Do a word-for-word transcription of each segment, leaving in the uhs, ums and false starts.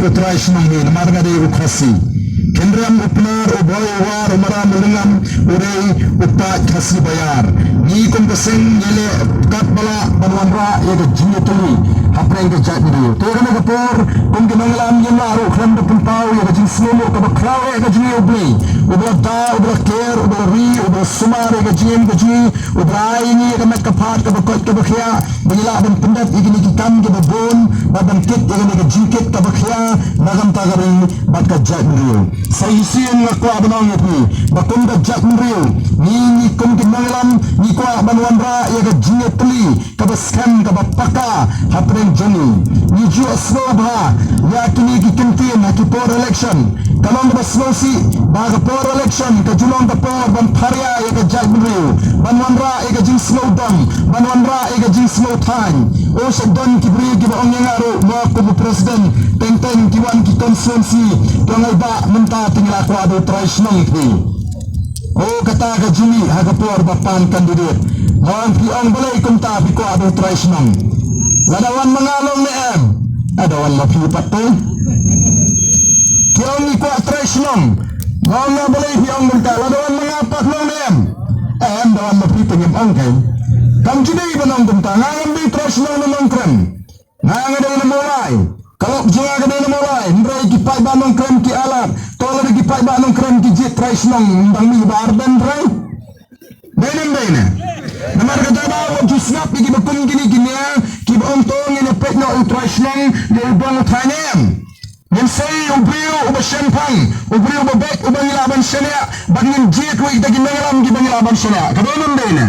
Trai shnong ne namar nga dei u Khasi. Kynrem u Pnar u Bhoi u War u Maram u Lyngngam u dei u paid Khasi Baïar. Ngi kum ka seng ngi leh katba lah ban wanrah ïa ka jingïatylli hapdeng ka jaitbynriew. Te kane ka por kum ki nongïalam ngim lah ruh khlem da pynpaw ïa ka jingsngewbha kaba khraw ïa ka jong U Blei uba la da uba la ker uba la ri uba la sumar ïa ka jingim ka jong ngi uba la ai ïa ngi ïa ka met ka phad kaba koit kaba khiah. Ba ngi lah ban pyndep ïa kine ki kam kiba bun bad ban kit ïa kane ka jingkit kaba khia na ka bynta ka ri bad ka jaitbynriew. Sa shisien nga kwah ban ong ïa phi ba kum ka jaitbynriew ngi, ngi kum ki nongïalam ngi kwah ban wanrah ïa ka jingïatylli kaba skhem kaba paka hapdeng jong ngi. Ngi ju ïohsngew bha ïa kine ki kyntien ha ki por election. Ka long kaba sngewsih ba ka por election ka ju long ka por ban pharia ïa ka jaitbynriew, ban wanrah ïa ka jingsngewdom, ban wanrah ïa ka jingsngewthaiñ. O, sa don ki briew kiba ong ïa nga ruh, mo kum u president, teng teng ki wan ki constituency, ki ong ai ba mynta te ngi la kwah da u trai shnong phi. O, kata ka jingmih ha ka por ba pan candidate. Mo, phi ong balei kumta phi kwah da u trai shnong? Lada wan ma nga long ne em? Lada wan ma phi pat te. Ki ong ngi kwah trai shnong. Nga ong nga balei phi ong mynta lada wan ma nga pat long ne em? Em, da wan ma phi te ngim ong kein. Kam ju dei ban ong kumta, nga ngam dei trai shnong na Nongkrem. Nga nga dei na Mawlai. Ka lok jong nga ka dei na Mawlai. Hynrei ki paidbah Nongkrem ki ailad. To lada ki paidbah Nongkrem ki jied trai shnong, dang mih ba ar bynriew. Dei ne em dei ne? Namar kata ba wat ju sngap ïa kiba kum kine ki nia kiba ong to ngin ïa peit noh u trai shnong ne u dong u thaiñ ne em. Ngin sei u briew uba shemphang, u briew uba beit uba ngi lah ban shaniah bad ngin jied ruh ïa kita ki nongïalam kiba ngi lah ban shaniah. Ka dei ne em dei ne?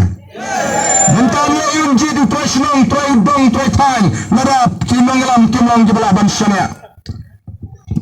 Mynta ngi ïoh ïa u jied u trai shnong, trai u dong, trai thaiñ, lada ki nongïalam kim long kiba lah ban shaniah.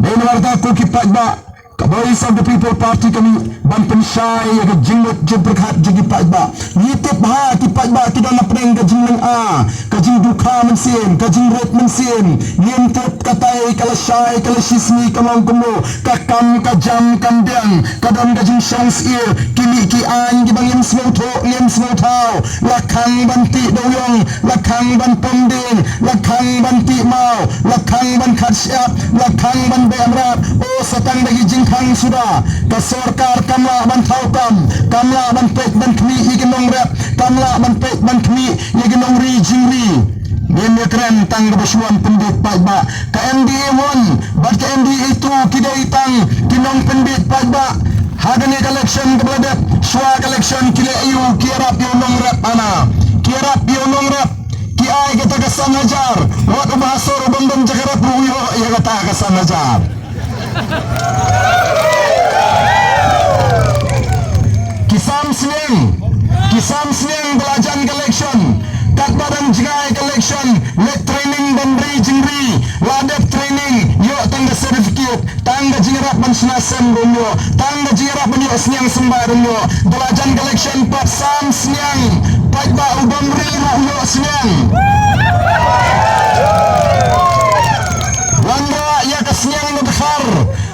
Dei namar kata ko ki paidbah, ka Voice of the People Party ka mih ban pynshai ïa ka jingmut jingpyrkhat jong ki paidbah. Ngi tip bha ki paidbah ki don hapdeng ka jinglynga, ka jingdukha mynsiem, ka jingrit mynsiem. Ngim tip katai ka lashai ka lashisngi ka long kumno, ka kam ka jam kam biang, ka don ka jingshong syier, ki mih ki aiñ kiba ngim sngewthuh ngim sngewthaw. La khang ban tih dewiong, la khang ban pom dieng, la khang ban tih maw, la khang ban khat shyiap, la khang ban beh mrad. O, sa tang da ki jingkhang suda. Ka sorkar kam lah ban thaw kam, kam lah ban peit ban khmih ïa ki nongrep, kam lah ban peit ban khmih ïa ki nongri jingri. Ngin ïa kren tang kaba shu wan pynbit paidbah. Ka M D A one bad ka M D A two ki dei tang ki nongpynbit paidbah. Ha kane ka election kaba la dep, shuwa ka election ki leh aïu? Ki ïarap ïa u nongrep, ana. Ki ïarap ïa u nongrep. Ki ai kata ka san hajar. Wat u Mahasor u bym don jaka rep ruh u ïoh ïa kata ka san hajar. Ki sam sniang, ki sam sniang ba la jan ka election. Katba dang jngai ka election, leit training ban ri jingri, la dep training, ïoh tang ka certificate, tang ka jingïarap ban shna sem ruh ym ïoh, tang ka jingïarap ban ïoh sniang symbai ruh ym ïoh. Ba la jan ka election pat sam sniang, paidbah u bym ri ruh u ïoh sniang. Wanrah ïa ka sniang na dkhar,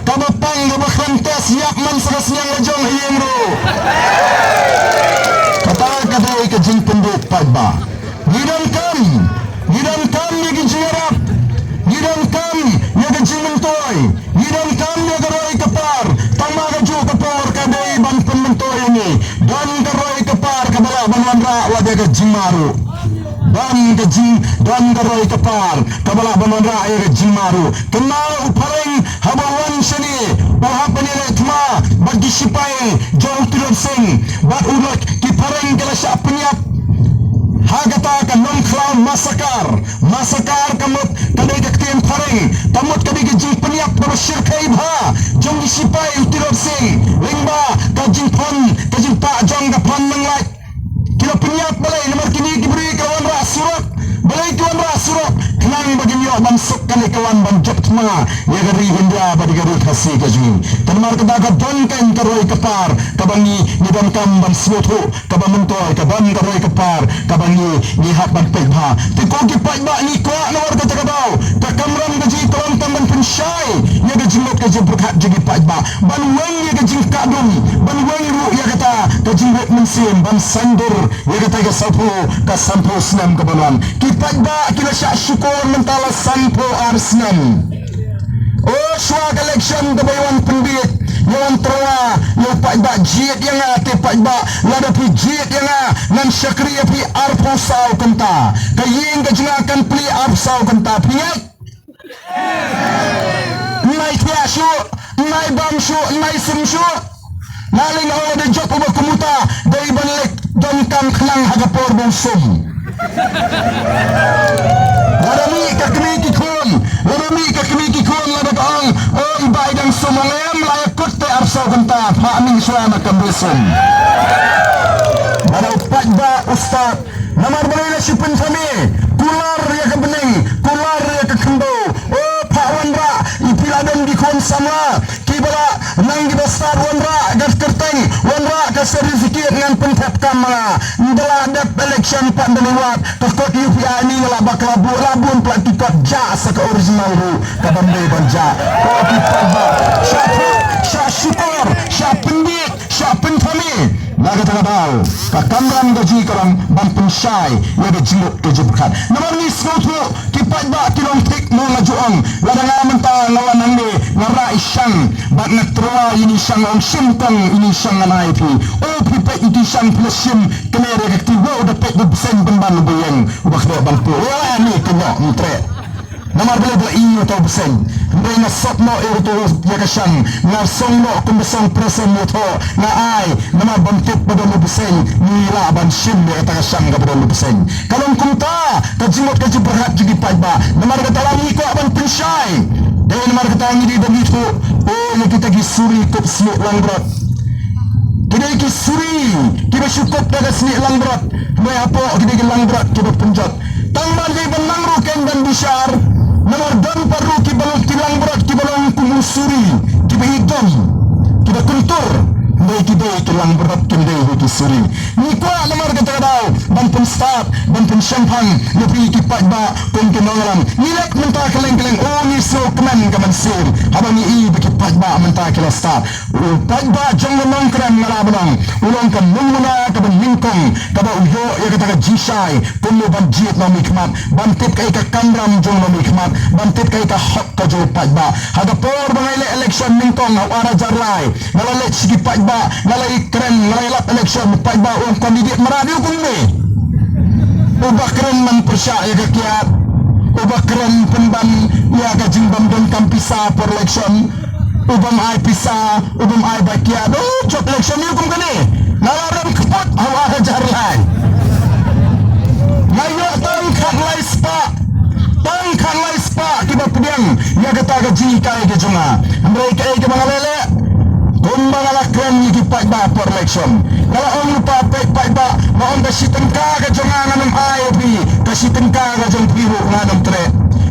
kaba pang kaba khlem test, ïap man sa ka sniang la jong ha ïing ruh. Kata ka dei ka jingpynbit paidbah. Ngi donkam, ngi donkam ïa ka jingïarap, ngi donkam ïa ka jingmyntoi, ngi donkam ïa ka roi ka par. Tang ma kajuh ka por ka dei ban pynmyntoi ïa ngi. Don ka roi ka par kaba lah ban wanrah wat ïa ka jingma ruh. Don ka jing, don ka roi ka par kaba lah ban wanrah ïa ka jingma ruh. Kynmaw u phareng haba wan shane, u hap ban ïaleh thma bad ki shipai jong u Tirot Sing bad u lok, ki phareng ki la shah pynïap ha kata ka Nongkhlaw massacre. Massacre ka mut ka dei ka ktien phareng, ka mut ka dei ka jingpynïap kaba shyrkhei bha jong ki shipai u Tirot Sing lyngba ka jingphon, ka jingpah jong ka phon nonglait. Ki la pynïap balei? Namar kine ki briew ki la wanrah surok. Balei ki wanrah surok? Khnang ba kin ïoh ban suk kane ka wan ban jop thma ïa ka ri India bad ïa ka ri Khasi ka jong ngi. Te namar kata ka don kane ka roi ka par kaba ngi, ngi donkam ban sngewthuh, kaba myntoi, ka don ka roi ka par kaba ngi, ngi hap ban peit bha. Te ko ki paidbah, ngi kwah na ka bynta ka daw ka kamram ka jong ngi ka long tang ban pynshai ïa ka jingmut ka jingpyrkhat jong ki paidbah, ban weng ïa ka jingkhatduh, ban weng ruh ïa kata ka jingrit mynsiem, ban saiñdur ïa kata ka sanphew, ka sanphew snem kaba wan. Ki paidbah ki la shah shukor mynta la sanphew ar snem. O, Shuwa ka election kaba ïa wan pynbiej, ïa wan tyrwa ïa u paidbah, jied ïa nga te paidbah, lada phi jied ïa nga ngan shakri ïa phi arphew saw kynta. Ka ïing ka jong nga kan plie arphew saw kynta, phi ngeit? Ym ai thiah shuh, ym ai bam shuh, ym ai sum shuh. Nga leh nga ong lada jop uba kum uta dei ban leit donkam khnang ha ka por ba u sum. Lada mih ka kmie ki khun, lada mih ka kmie ki khun, lada ka ong, "O i bah, i dang sum," ong em, la ïa kut te arphew saw kynta, phah mih shuwa na kamra sum. Lada u paidbah u stad, namar balei la shu pynthame, kular ïa ka bneng, kular ïa ka khyndew. O, phah wanrah, i phi la don ki khun samla kiba la nang kiba stad, wanrah ka kyrteng, wanrah ka certificate, ngan pynthep kam ma nga. Ynda la dep election pat ynda la wad, ka kot U P I ni nga la bakla buh, la bun palat ki kot, jah sa ka original ruh, ka ban dei ban jah. Ko ki paidbah, shah put, shah shukor, shah pynbiej, shah pynthame. Na kata ka daw ka kamram ka jong ngi ka long ban pynshai ïa ka jingmut ka jingpyrkhat. Namar ngi sngewthuh ki paidbah ki long thik, mo, nga ju ong, lada nga mynta nga wan hangne nga rah i shang bad nga tyrwa ïa i shang, ong, "Shim kong, ïa i shang ngan ai ïa phi." O, phi peit ïa i shang phi la shim, kane re ka kti, wow, da peit da bseiñ pynban u ba ïeng, u ba khleh ban pur. Ïa la ni kynnoh, ym treh. Namar balei ba la ïoh ïa uta u bseiñ? Hynrei nga sop noh ïa uta ïa ka shang, nga song noh kumba song present ïa uta, nga ai, namar ban tip ba don u bseiñ, ngi lah ban shim ïa kata ka shang kaba don u bseiñ. Ka long kumta ka jingmut ka jingpyrkhat jong ki paidbah. Namar kata la ngi kwah ban pynshai. Dei namar kata ngi dei ban ithuh, o, ïa kita ki suri kup snieh langbrot. Ki dei ki suri kiba shu kup da ka snieh langbrot. Hynrei hapoh ki dei ki langbrot kiba pynjot. Tang ba dei ban nang ruh kein ban bishar. Namar don pat ruh kiba long ki langbrot kiba long kum u suri, kiba idom, kiba kyntur. Hynrei ki dei ki langbrot, kim dei ki suri. Ngi kwah namar kata ka daw ban pynstad, ban pynshemphang ïa phi ki paidbah kum ki nongïalam. Ngi leit mynta kylleng kylleng, o, ngi sngewkmen ka mynsiem haba ngi i ba ki paidbah mynta ki la stad. U paidbah jong ka Nongkrem nga la ban ong, u long ka nongmuna kaba nyngkong kaba u ïoh ïa kata ka jingshai kum u ban jied nongmihkhmat, ban tip kaei ka kamram jong nongmihkhmat, ban tip kaei ka hok ka jong u paidbah. Ha ka por ba nga ïaleh election nyngkong ha u ar hajar lai, nga la leit sha ki paidbah, nga la ïakren, nga la ïalap election, u paidbah u ong, "Candidate mrad ïa u kumne." Uba kren man pyrshah ïa ka kiad, uba kren pynban ïa ka jingbym donkam pisa por election, u bym ai pisa, u bym ai ba kiad, o, jop election ïa u kum kane. Nga la rem kput ha u ar hajar lai. Nga ïoh tang khatlai spah, tang khatlai spah kiba pdiang ïa kata ka jinghikai ka jong nga. Hynrei kaei kaba nga la leh, kumba nga la kren ïa ki paidbah por election, nga la ong, lypa, peit paidbah, nga ong, ka shi tyngka ka jong nga ngan ym ai ïa phi, ka shi tyngka ka jong phi ruh ngan ym treh.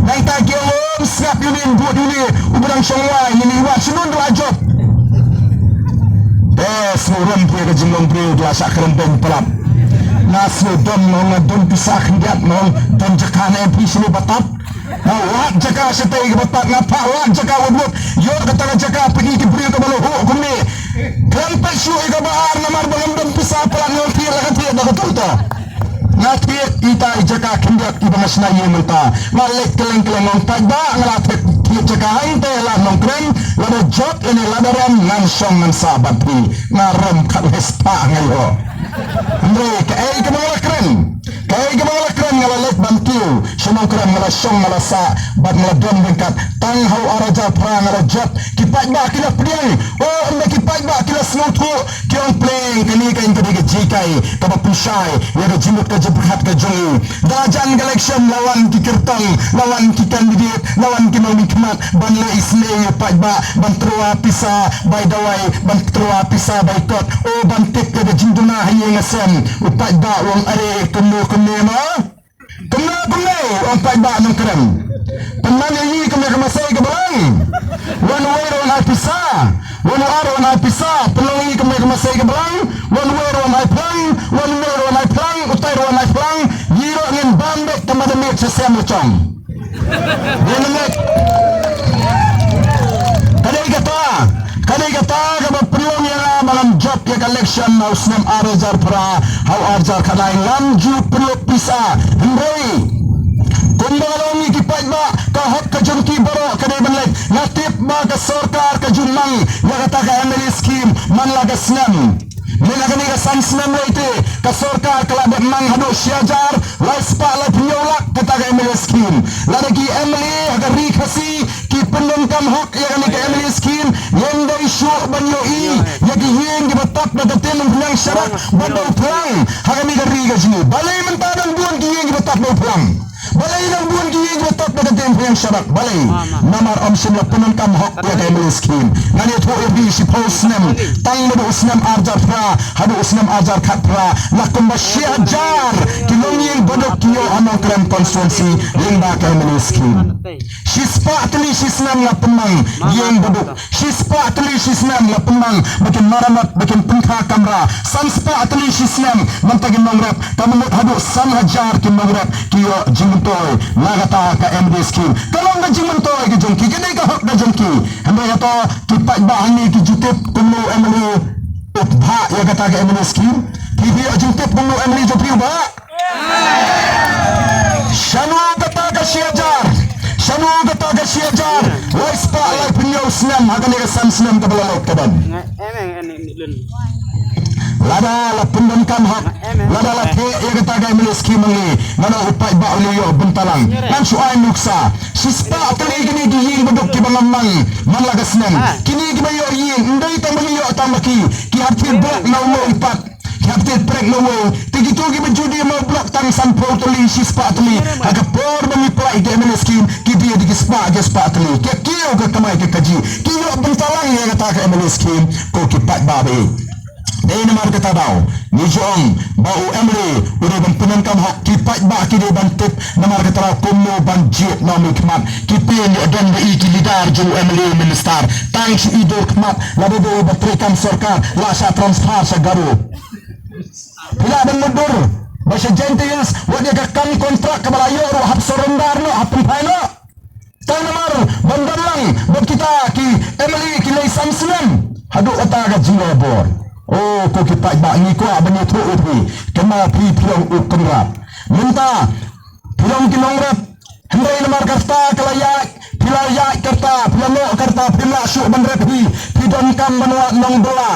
Nangta ki ong, ym sngap ïa une, bud ïa une, uba dang shong wai, ngin ïa wad sha nong da la jop. Te sngewrem phi ïa ka jinglong briew, da la shah kren beiñ palat. Nga sngewdom, nga ong, nga don pisa khyndiat, nga ong, don jaka ne em phi shane ba tad. Nga wad jaka shatei kaba tad, nga phah wad jaka wut wut. Ïoh kata ka jaka pyni ki briew kaba la huh kumne. Khlem peit shuh ïa kaba ar namar ba ngam don pisa palat, nga thied la ka thied da ka tur ta. Nga thied ita i jaka khyndiat iba nga shna ïa mynta. Nga leit kylleng kylleng, ong paidbah, nga la thied, thied jaka hangta ha Nongkrem, lada jop lane lada rem ngan shong ngan sah bad phi. Nga rem khatlai spah nga ïoh. Hynrei kaei kaba nga la kren? Kaei kaba nga la kren? Nga la leit ban kiew sha Nongkrem, nga la shong, nga la sah bad nga la don ryngkat. Tang ha u ar hajar phra nga la jop. Ki paidbah ki la pdiang. O, ynda ki paidbah ki la sngewthuh, ki ong, pleng, kane ka, kane ka dei ka jinghikai kaba pynshai ïa ka jingmut ka jingpyrkhat ka jong ngi. Da la jan ka election la wan ki kyrtong, la wan ki candidate, la wan ki nongmihkhmat ban leh isynei ïa u paidbah, ban tyrwa pisa bai dawai, ban tyrwa pisa bai kot, o, ban tip ïa ka jingduna ha ïing ha sem. U paidbah u ong, are, kumno kumne ma? Kumno kumne, ong paidbah Nongkrem. Pynman ïa ngi kum ïa ka masai ka balang. Wan uwei ruh wan ai pisa, wan u ar ruh wan ai pisa. Pynlong ïa ngi kum ïa ka masai ka balang. Wan uwei ruh wan ai phlang, wan uwei ruh wan ai phlang, utai ruh wan ai phlang. Ngi ruh ngin bam beit tang ba da miet sha sem la jong. Dei na miet. Ka dei kata, ka dei kata kaba pynlong ïa nga ba ngam jop ïa ka election ha u snem ar hajar phra, ha u ar hajar khatlai, ngam ju pynlut pisa. Hynrei kumba nga la ong ïa ki paidbah, ka hok ka jong ki baroh ka dei ban leit. Nga tip ba ka sorkar ka ju mang ïa kata ka M L A scheme man la ka snem. Mynta kane ka san snem lei te ka sorkar ka la dep mang haduh shi hajar lai spah laiphew lak kata ka M L A scheme. Lada ki M L A ha ka ri Khasi ki pyndonkam hok ïa kane ka M L A scheme, ngim dei shuh ban ïohi ïa ki ïing kiba tap da ka ktien umphniang sharak ba dei phlang ha kane ka ri ka jong ngi. Balei mynta dang bun ki ïing kiba tap dei phlang? Balei dang bun ki ïing kiba tap da ka ktien umphniang sharak? Balei? Namar ym shym la pyndonkam hok ïa ka M L A scheme. Ngan ïathuh ïa phi, shiphew snem, tang naduh u snem ar hajar phra haduh u snem ar hajar khatphra, la kumba shi hajar ki longïing baduk ki ïoh ha Nongkrem constituency lyngba ka M L A scheme. Shispah tylli shi snem la pynmang ïing baduk. Shispah tylli shi snem la pynmang ba kin maramat, ba kin pynkha kamra. Sanspah tylli shi snem mynta ki nongrep, ka mut haduh san hajar ki nongrep ki ïoh jingmyntoi na kata ka M L A scheme. Ka long ka jingmyntoi ka jong ki, ka dei ka hok ka jong ki. Hynrei hato ki paidbah hangne ki ju tip kumno M L A u bhah ïa kata ka M L A scheme? Phi, phi ïoh jingtip kumno M L A jong phi u bhah? Shano kata ka shi hajar? Shano kata ka shi hajar lai spah laiphew hynñiew snem ha kane ka san snem kaba la lut ka ban? Lada la pyndonkam hok, lada la theh ïa kata ka M L A scheme hangne, ngan ong u paidbah u la ïoh bynta lang. Ngan shu ai nuksa, shispah tylli kine ki ïing baduk kiba ngam mang man la ka snem. Kine kiba ïoh ïing, ym dei tang ba ngi ïoh tang ba ki, ki hap thied block na uwei pat. Ki hap thied prek na uwei. Te kito kiba ju die mawblock tang sanphew tylli, shispah tylli. Ha ka por ba ngi pynlait ïa ka M L A scheme, ki die da ki spah, ki spah tylli. Ki kiew ka kamai ka kajih. Ki ïoh bynta lang ïa kata ka M L A scheme, ko ki paidbah ba ïeit. Dei namar kata daw ngi ju ong ba u M L A u dei ban pyndonkam hok, ki paidbah ki dei ban tip. Namar kata daw kumno ban jied na u mih khmat, ki pynïoh don ba i ki leader jong u M L A, minister, tang shu i dur khmat. Lada dei ba treikam sorkar la shah transfer sha Garo. Phi lah ban mutdur ba sha Jaintia Hills wat ïa ka kam kontrak kaba la ïoh ruh hap surrender noh, hap pynphai noh. Tang namar ban don lang bad kita ki M L A ki lei san snem haduh kata ka jingleh bor. O ko ki paidbah, ngi kwah ban ïathuh ïa phi, kynmaw phi, phi long u kynrad. Mynta phi long ki nongrep, hynrei namar ka rta ka la ïaid, phi la ïaid ka rta, phi la noh ka rta, phim lah shuh ban rep hi. Phi donkam ban wad nongbylla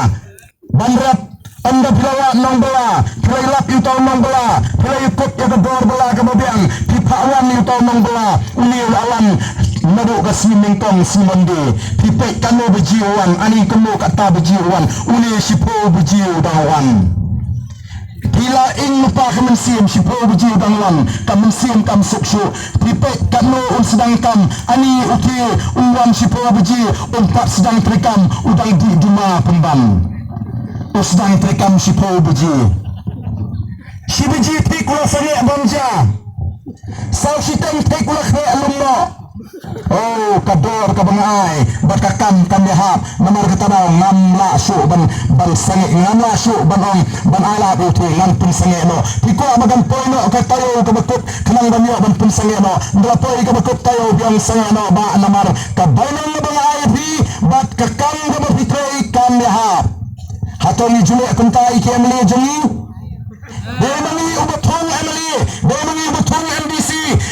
ban rep. Ynda phi la wad nongbylla, phi la ïalap ïa uta u nongbylla, phi la ïakup ïa ka bor bylla kaba biang, phi phah wan ïa uta u nongbylla. Une u la wan naduh ka sngi nyngkong, sngi Monday. Phi peit katno baje u wan, ani kumno kata baje u wan. Une shiphew baje u dang wan. Phi la ing lypa ka mynsiem, shiphew baje u dang wan, ka mynsiem kam suk shuh. Phi peit katno un sdang kam, ani u te u wan shiphew baje, um pat sdang treikam, u dang dih duma pynban. U sdang treikam shiphew baje. Shi baje thik u la sangeh bam ja. Saw shiteng thik u la khreh lum noh. O, ka dor kaba nga ai bad ka kam kam ïahap. Namar kata daw ngam lah shuh ban, ban sangeh, ngam lah shuh ban ong, ban ai lad ïa u te, ngan pynsangeh noh. Phi kwah ba kan poi noh ka taïew kaba kut khnang ban ïoh ban pynsangeh noh. Ynda la poi kaba kut taïew biang sangeh noh bah, namar ka bainong ba nga ai ïa phi bad ka kam kaba phi trei kam ïahap. Hato ngi ju leh kumta ïa ki M L A jong ngi? Dei ma ngi uba thung M L A, dei ma ngi uba thung M D C,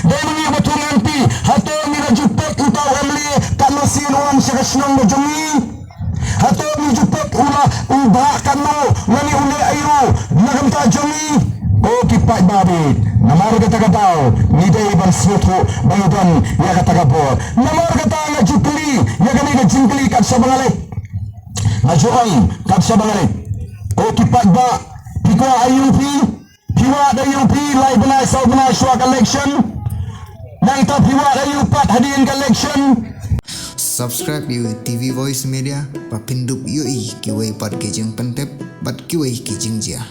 dei ma ngi uba thung M P. Hato ngi la ju peit uta u M L A katno sien u wan sha ka shnong ka jong ngi? Hato ngi ju peit u la, u bhah katno, lane u leh aïu na ka bynta jong ngi? Ko ki paidbah, namar kata ka daw ngi dei ban sngewthuh ba ngi don ïa kata ka bor. Namar kata nga ju kylli ïa kane ka jingkylli kat shaba nga leit. Nga ju ong kat shaba nga leit. Ko ki paidbah, phi kwah aïu phi? Phi wad aïu phi lai bnai saw bnai shuwa ka election? Nangta phi wad aïu pat hadien ka election? Subscribe ïa u T V Voice Media ba phin dup ïohi kiwei pat ki jingpyntip bad kiwei ki jingjia.